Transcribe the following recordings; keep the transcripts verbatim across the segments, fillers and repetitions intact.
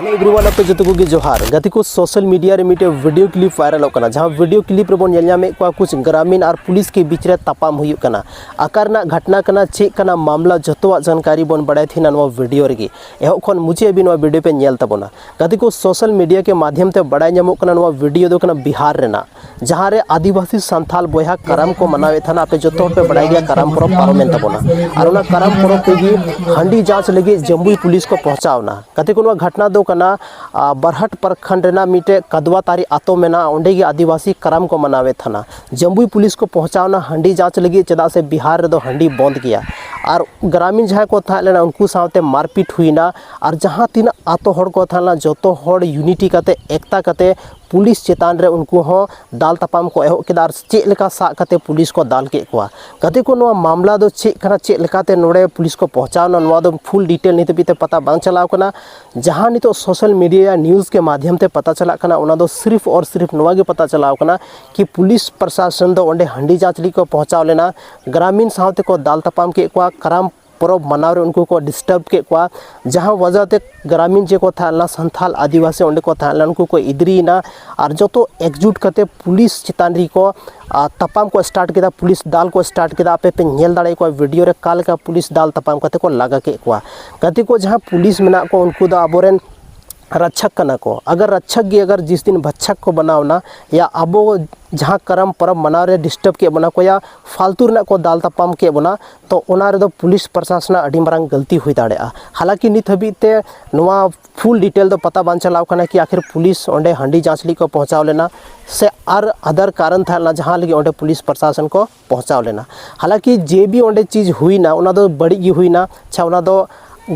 Hello everyone, ᱟᱯᱮ ᱡᱚᱛᱚ ᱠᱚᱜᱮ ᱡᱚᱦᱟᱨ᱾ ᱜᱟᱛᱮ ᱠᱚ, ᱥᱳᱥᱟᱞ ᱢᱤᱰᱤᱭᱟ ᱨᱮ ᱢᱤᱫᱴᱮᱡ ᱵᱷᱤᱰᱤᱭᱳ ᱠᱞᱤᱯ ᱵᱷᱟᱭᱨᱟᱞᱚᱜ ᱠᱟᱱᱟ, ᱡᱟᱦᱟᱸ ᱵᱷᱤᱰᱤᱭᱳ ᱠᱞᱤᱯ ᱨᱮᱵᱚᱱ ᱧᱮᱞ ᱧᱟᱢᱮᱫ ᱠᱚᱣᱟ ᱠᱩᱪ ᱜᱨᱟᱢᱤᱱ ᱟᱨ ᱯᱩᱞᱤᱥ ᱠᱮ ᱵᱤᱪ ᱨᱮ ᱛᱟᱯᱟᱢ ᱦᱩᱭᱩᱜ ᱠᱟᱱᱟ᱾ ᱟᱠᱟ ᱨᱮᱱᱟᱜ ᱜᱷᱟᱴᱱᱟ ᱠᱟᱱᱟ, ᱪᱮᱫ ᱠᱟᱱᱟ ᱢᱟᱢᱞᱟ, ᱡᱚᱛᱚᱣᱟᱜ ᱡᱟᱱᱠᱟᱨᱤ ᱵᱚᱱ ᱵᱟᱲᱟᱭ ᱛᱟᱦᱮᱱᱟ ᱱᱚᱣᱟ ᱵᱷᱤᱰᱤᱭᱳ ᱨᱮᱜᱮ᱾ ᱮᱦᱚᱵ ᱠᱷᱚᱱ ᱢᱩᱪᱟᱹᱫ ᱦᱟᱹᱵᱤᱡ ᱱᱚᱣᱟ ᱵᱷᱤᱰᱤᱭᱳ ᱯᱮ ᱧᱮᱞ ᱛᱟᱵᱚᱱᱟ᱾ ᱜᱟᱛᱮ ᱠᱚ, ᱥᱳᱥᱟᱞ ᱢᱤᱰᱤᱭᱟ ᱠᱮ ᱢᱟᱫᱷᱭᱚᱢ ᱛᱮ ᱵᱟᱲᱟᱭ ᱧᱟᱢᱚᱜ ᱠᱟᱱᱟ, ᱱᱚᱣᱟ ᱵᱷᱤᱰᱤᱭᱳ ᱫᱚ ᱠᱟᱱᱟ ᱵᱤᱦᱟᱨ ᱨᱮᱱᱟᱜ, ᱡᱟᱦᱟᱸ ᱨᱮ ᱟᱹᱫᱤᱵᱟᱹᱥᱤ ᱥᱟᱱᱛᱟᱞ ᱵᱚᱭᱦᱟ ᱠᱟᱨᱟᱢ ᱠᱚ ᱢᱟᱱᱟᱣᱮᱫ ᱛᱟᱦᱮᱱᱟ᱾ ᱟᱯᱮ ᱡᱚᱛᱚ ᱦᱚᱲ ᱯᱮ ᱵᱟᱲᱟᱭ ᱜᱮᱭᱟ, ᱠᱟᱨᱟᱢ ᱯᱚᱨᱚᱵᱽ ᱯᱟᱨᱚᱢᱮᱱ ᱛᱟᱵᱚᱱᱟ᱾ ᱟᱨ ᱚᱱᱟ ᱠᱟᱨᱟᱢ ᱯᱚᱨᱚᱵᱽ ᱨᱮᱜᱮ ᱦᱟᱺᱰᱤ ᱡᱟᱸᱪ ᱞᱟᱹᱜᱤᱫ ᱡᱟᱹᱢᱵᱩᱭ ᱯᱩᱞᱤᱥ ᱠᱚ ᱯᱚᱦᱪᱟᱣ ᱮᱱᱟ᱾ ᱜᱟᱛᱮ ᱠᱚ, ᱱᱚᱣᱟ ᱜᱷᱟᱴᱱᱟ ᱫᱚ ᱠᱟᱱᱟ, ᱟ, ᱵᱟᱨᱦᱟᱴ ᱯᱨᱚᱠᱷᱚᱸᱰ ᱨᱮᱱᱟᱜ ᱢᱤᱫᱴᱮᱡ ᱠᱟᱫᱣᱟ ᱛᱟᱨᱤ ᱟᱛᱳ ᱢᱮᱱᱟᱜᱼᱟ, ᱚᱸᱰᱮ ᱜᱮ ᱟᱹᱫᱤᱵᱟᱹᱥᱤ ᱠᱟᱨᱟᱢ ᱠᱚ ᱢᱟᱱᱟᱣᱮᱫ ᱛᱟᱦᱮᱱᱟ᱾ ᱡᱟᱹᱢᱵᱩᱭ ᱯᱩᱞᱤᱥ ᱠᱚ ᱯᱚᱦᱪᱟᱣ ᱮᱱᱟ ᱦᱟᱺᱰᱤ ᱡᱟᱸᱪ ᱞᱟᱹᱜᱤᱫ, ᱪᱮᱫᱟᱜ ᱥᱮ ᱵᱤᱦᱟᱨ ᱨᱮᱫᱚ ᱦᱟᱺᱰᱤ ᱵᱚᱱᱫ ᱜᱮᱭᱟ᱾ ᱟᱨ ᱜᱨᱟᱢᱤᱱ ᱡᱟᱦᱟᱸᱭ ᱠᱚ ᱛᱟᱦᱮᱸ ᱞᱮᱱᱟ, ᱩᱱᱠᱩ ᱥᱟᱶᱛᱮ ᱢᱟᱨᱯᱤᱴ ᱦᱩᱭᱱᱟ᱾ ᱟᱨ ᱡᱟᱦᱟᱸ ᱛᱤᱱᱟᱹᱜ ᱟᱛᱳ ᱦᱚᱲ ᱠᱚ ᱛᱟᱦᱮᱸ ᱞᱮᱱᱟ, ᱡᱚᱛᱚ ᱦᱚᱲ ᱤᱭᱩᱱᱤᱴᱤ ᱠᱟᱛᱮ, ᱮᱠᱛᱟ ᱠᱟᱛᱮ ᱯᱩᱞᱤᱥ ᱪᱮᱛᱟᱱ ᱨᱮ ᱩᱱᱠᱩ ᱦᱚᱸ ᱫᱟᱞ ᱛᱟᱯᱟᱢ ᱠᱚ ᱮᱦᱚᱵ ᱠᱮᱫᱟ᱾ ᱟᱨ ᱪᱮᱫ ᱞᱮᱠᱟ ᱥᱟᱵ ᱠᱟᱛᱮ ᱯᱩᱞᱤᱥ ᱠᱚ ᱫᱟᱞ ᱠᱮᱫ ᱠᱚᱣᱟ᱾ ᱜᱟᱛᱮ ᱠᱚ, ᱱᱚᱣᱟ ᱢᱟᱢᱞᱟ ᱫᱚ ᱪᱮᱫ ᱠᱟᱱᱟ, ᱪᱮᱫ ᱞᱮᱠᱟᱛᱮ ᱱᱚᱰᱮ ᱯᱩᱞᱤᱥ ᱠᱚ ᱯᱚᱦᱪᱟᱣ ᱮᱱᱟ, ᱱᱚᱣᱟ ᱫᱚ ᱯᱷᱩᱞ ᱰᱤᱴᱮᱞ ᱱᱤᱛ ᱦᱟᱹᱵᱤᱡ ᱛᱮ ᱯᱟᱛᱟ ᱵᱟᱝ ᱪᱟᱞᱟᱣ ᱠᱟᱱᱟ᱾ ᱡᱟᱦᱟᱸ ᱱᱤᱛᱚᱜ ᱥᱳᱥᱟᱞ ᱢᱤᱰᱤᱭᱟ ᱱᱤᱭᱩᱡᱽ ᱠᱮ ᱢᱟᱫᱷᱭᱚᱢ ᱛᱮ ᱯᱟᱛᱟ ᱪᱟᱞᱟᱜ ᱠᱟᱱᱟ, ᱚᱱᱟ ᱫᱚ ᱥᱤᱨᱤᱯᱷ ᱟᱨ ᱥᱤᱨᱤᱯᱷ ᱱᱚᱣᱟ ᱜᱮ ᱯᱟᱛᱟ ᱪᱟᱞᱟᱣ ᱠᱟᱱᱟ ᱠᱤ ᱯᱩᱞᱤᱥ ᱯᱨᱚᱥᱟᱥᱚᱱ ᱫᱚ ᱚᱸᱰᱮ ᱦᱟᱺᱰᱤ ᱡᱟᱸᱪ ᱞᱟᱹᱜᱤᱫ ᱠᱚ ᱯᱚᱦᱪᱟᱣ ᱞᱮᱱᱟ, ᱜᱨᱟᱢᱤᱱ ᱥᱟᱶᱛᱮ ᱠᱚ ᱫᱟᱞ ᱛᱟᱯᱟᱢ ᱠᱮᱫ ᱠᱚᱣᱟ, ᱠᱟᱨᱟᱢ ᱯᱚᱨᱚᱵᱽ ᱢᱟᱱᱟᱣ ᱨᱮ ᱩᱱᱠᱩ ᱠᱚ ᱰᱤᱥᱴᱟᱨᱵ ᱠᱮᱫ ᱠᱚᱣᱟ, ᱡᱟᱦᱟᱸ ᱣᱟᱡᱟ ᱛᱮ ᱜᱨᱟᱢᱤᱱ ᱡᱮ ᱠᱚ ᱛᱟᱦᱮᱸ ᱞᱮᱱᱟ, ᱥᱟᱱᱛᱷᱟᱞ ᱟᱹᱫᱤᱵᱟᱹᱥᱤ ᱚᱸᱰᱮ ᱠᱚ ᱛᱟᱦᱮᱸ ᱞᱮᱱᱟ, ᱩᱱᱠᱩ ᱠᱚ ᱤᱫᱨᱤᱭᱮᱱᱟ᱾ ᱟᱨ ᱡᱚᱛᱚ ᱮᱠᱡᱩᱴ ᱠᱟᱛᱮ ᱯᱩᱞᱤᱥ ᱪᱮᱛᱟᱱ ᱨᱮᱜᱮ ᱠᱚ, ᱟ, ᱛᱟᱯᱟᱢ ᱠᱚ ᱥᱴᱟᱨᱴ ᱠᱮᱫᱟ, ᱯᱩᱞᱤᱥ ᱫᱟᱞ ᱠᱚ ᱥᱴᱟᱨᱴ ᱠᱮᱫᱟ᱾ ᱟᱯᱮ ᱯᱮ ᱧᱮᱞ ᱫᱟᱲᱮᱭᱟᱜ ᱠᱚᱣᱟ ᱵᱷᱤᱰᱤᱭᱳ ᱨᱮ ᱚᱠᱟ ᱞᱮᱠᱟ ᱯᱩᱞᱤᱥ ᱫᱟᱞ ᱛᱟᱯᱟᱢ ᱠᱟᱛᱮ ᱠᱚ ᱞᱟᱜᱟ ᱠᱮᱫ ᱠᱚᱣᱟ᱾ ᱜᱟᱛᱮ ᱠᱚ, ᱡᱟᱦᱟᱸ ᱯᱩᱞᱤᱥ ᱢᱮᱱᱟᱜ ᱠᱚᱣᱟ, ᱩᱱᱠᱩ ᱫᱚ ᱟᱵᱚᱨᱮᱱ ᱨᱟᱪᱷᱟᱠ ᱠᱟᱱᱟ ᱠᱚ᱾ ᱟᱜᱟᱨ ᱨᱟᱪᱷᱟᱠ ᱜᱮ ᱟᱜᱟᱨ ᱡᱤᱥ ᱫᱤᱱ ᱵᱷᱟᱪᱷᱟᱠ ᱠᱚ ᱵᱮᱱᱟᱣ ᱮᱱᱟ, ᱭᱟ ᱟᱵᱚ ᱡᱟᱦᱟᱸ ᱠᱟᱨᱟᱢ ᱯᱚᱨᱚᱵᱽ ᱢᱟᱱᱟᱣ ᱨᱮ ᱰᱤᱥᱴᱟᱨᱵ ᱠᱮᱫ ᱵᱚᱱᱟ ᱠᱚ, ᱭᱟ ᱯᱷᱟᱞᱛᱩ ᱨᱮᱱᱟᱜ ᱠᱚ ᱫᱟᱞ ᱛᱟᱯᱟᱢ ᱠᱮᱫ ᱵᱚᱱᱟ, ᱛᱚ ᱚᱱᱟ ᱨᱮᱫᱚ ᱯᱩᱞᱤᱥ ᱯᱨᱚᱥᱟᱥᱚᱱᱟᱜ ᱟᱹᱰᱤ ᱢᱟᱨᱟᱝ ᱜᱟᱹᱞᱛᱤ ᱦᱩᱭ ᱫᱟᱲᱮᱭᱟᱜᱼᱟ᱾ ᱦᱟᱞᱟᱸᱠᱤ ᱱᱤᱛ ᱦᱟᱹᱵᱤᱡ ᱛᱮ ᱱᱚᱣᱟ ᱯᱷᱩᱞ ᱰᱤᱴᱮᱞ ᱫᱚ ᱯᱟᱛᱟ ᱵᱟᱝ ᱪᱟᱞᱟᱣ ᱠᱟᱱᱟ ᱠᱤ ᱟᱠᱷᱤᱨ ᱯᱩᱞᱤᱥ ᱚᱸᱰᱮ ᱦᱟᱺᱰᱤ ᱡᱟᱸᱪ ᱞᱟᱹᱜᱤᱫ ᱠᱚ ᱯᱚᱦᱪᱟᱣ ᱞᱮᱱᱟ ᱥᱮ ᱟᱨ ᱟᱫᱟᱨ ᱠᱟᱨᱚᱱ ᱛᱟᱦᱮᱸ ᱞᱮᱱᱟ ᱡᱟᱦᱟᱸ ᱞᱟᱹᱜᱤᱫ ᱚᱸᱰᱮ ᱯᱩᱞᱤᱥ ᱯᱨᱚᱥᱟᱥᱚᱱ ᱠᱚ ᱯᱚᱦᱪᱟᱣ ᱞᱮᱱᱟ᱾ ᱦᱟᱞᱟᱸᱠᱤ ᱡᱮ ᱵᱤ ᱚᱸᱰᱮ ᱪᱤᱡᱽ ᱦᱩᱭᱱᱟ, ᱚᱱᱟ ᱫᱚ ᱵᱟᱹᱲᱤᱡ ᱜᱮ ᱦᱩᱭᱱᱟ᱾ ᱟᱪᱪᱷᱟ, ᱚᱱᱟ ᱫᱚ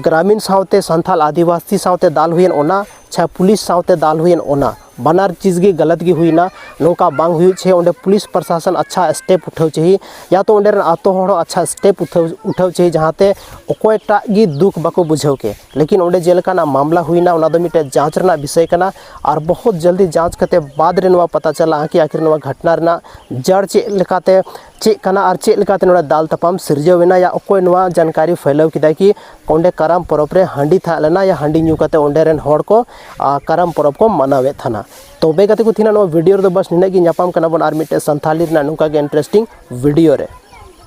ᱜᱨᱟᱢᱤᱱ ᱥᱟᱶᱛᱮ ᱥᱟᱱᱛᱟᱞ ᱟᱹᱫᱤᱵᱟᱹᱥᱤ ᱥᱟᱶᱛᱮ ᱫᱟᱞ ᱦᱩᱭᱮᱱ, ᱚᱱᱟ ᱟᱪᱪᱷᱟ, ᱯᱩᱞᱤᱥ ᱥᱟᱶᱛᱮ ᱫᱟᱞ ᱦᱩᱭᱮᱱ, ᱚᱱᱟ ᱵᱟᱱᱟᱨ ᱪᱤᱡᱽ ᱜᱮ ᱜᱟᱞᱟᱛ ᱜᱮ ᱦᱩᱭᱱᱟ᱾ ᱱᱚᱝᱠᱟ ᱵᱟᱝ ᱦᱩᱭᱩᱜ ᱪᱟᱹᱦᱤ᱾ ᱚᱸᱰᱮ ᱯᱩᱞᱤᱥ ᱯᱨᱚᱥᱟᱥᱚᱱ ᱟᱪᱪᱷᱟ ᱥᱴᱮᱯ ᱩᱴᱷᱟᱹᱣ ᱪᱟᱹᱦᱤ, ᱭᱟ ᱛᱚ ᱚᱸᱰᱮ ᱨᱮᱱ ᱟᱛᱳ ᱦᱚᱲ ᱦᱚᱸ ᱟᱪᱪᱷᱟ ᱥᱴᱮᱯ ᱩᱴᱷᱟᱹᱣ ᱩᱴᱷᱟᱹᱣ ᱪᱟᱹᱦᱤ, ᱡᱟᱦᱟᱸᱛᱮ ᱚᱠᱚᱭᱴᱟᱜ ᱜᱮ ᱫᱩᱠ ᱵᱟᱠᱚ ᱵᱩᱡᱷᱟᱹᱣ ᱠᱮ᱾ ᱞᱮᱠᱤᱱ ᱚᱸᱰᱮ ᱡᱮ ᱞᱮᱠᱟᱱᱟᱜ ᱢᱟᱢᱞᱟ ᱦᱩᱭᱱᱟ, ᱚᱱᱟ ᱫᱚ ᱢᱤᱫᱴᱮᱡ ᱡᱟᱸᱪ ᱨᱮᱱᱟᱜ ᱵᱤᱥᱚᱭ ᱠᱟᱱᱟ᱾ ᱟᱨ ᱵᱚᱦᱩᱛ ᱡᱚᱞᱫᱤ ᱡᱟᱸᱪ ᱠᱟᱛᱮ ᱵᱟᱫ ᱨᱮ ᱱᱚᱣᱟ ᱯᱟᱛᱟ ᱪᱟᱞᱟᱜᱼᱟ ᱠᱤ ᱟᱹᱠᱷᱤᱨ ᱱᱚᱣᱟ ᱜᱷᱚᱴᱱᱟ ᱨᱮᱱᱟᱜ ᱡᱟᱲ ᱪᱮᱫ ᱞᱮᱠᱟᱛᱮ, ᱪᱮᱫ ᱠᱟᱱᱟ ᱟᱨ ᱪᱮᱫ ᱞᱮᱠᱟᱛᱮ ᱱᱚᱰᱮ ᱫᱟᱞ ᱛᱟᱯᱟᱢ ᱥᱤᱨᱡᱟᱹᱣ ᱮᱱᱟ, ᱭᱟ ᱚᱠᱚᱭ ᱱᱚᱣᱟ ᱡᱟᱱᱠᱟᱨᱤ ᱯᱷᱟᱭᱞᱟᱣ ᱠᱮᱫᱟᱭ ᱠᱤ ᱚᱸᱰᱮ ᱠᱟᱨᱟᱢ ᱯᱚᱨᱚᱵᱽ ᱨᱮ ᱦᱟᱺᱰᱤ ᱛᱟᱦᱮᱸ ᱞᱮᱱᱟ, ᱭᱟ ᱦᱟᱺᱰᱤ ᱧᱩ ᱠᱟᱛᱮ ᱚᱸᱰᱮ ᱨᱮᱱ ᱦᱚᱲ ᱠᱚ, ᱟ, ᱠᱟᱨᱟᱢ ᱯᱚᱨᱚᱵᱽ ᱠᱚ ᱢᱟᱱᱟᱣᱮᱫ ᱛᱟᱦᱮᱱᱟ᱾ ᱛᱚᱵᱮ ᱜᱟᱛᱮ ᱠᱚ, ᱛᱮᱦᱮᱧᱟᱜ ᱱᱚᱣᱟ ᱵᱷᱤᱰᱤᱭᱳ ᱨᱮᱫᱚ ᱵᱟᱥ ᱱᱤᱱᱟᱹᱜ ᱜᱮ᱾ ᱧᱟᱯᱟᱢ ᱠᱟᱱᱟ ᱵᱚᱱ ᱟᱨ ᱢᱤᱫᱴᱮᱡ ᱥᱟᱱᱛᱷᱟᱞᱤ ᱨᱮᱱᱟᱜ ᱱᱚᱝᱠᱟ ᱜᱮ ᱤᱱᱴᱟᱨᱮᱥᱴᱤᱝ ᱵᱷᱤᱰᱤᱭᱳ ᱨᱮ᱾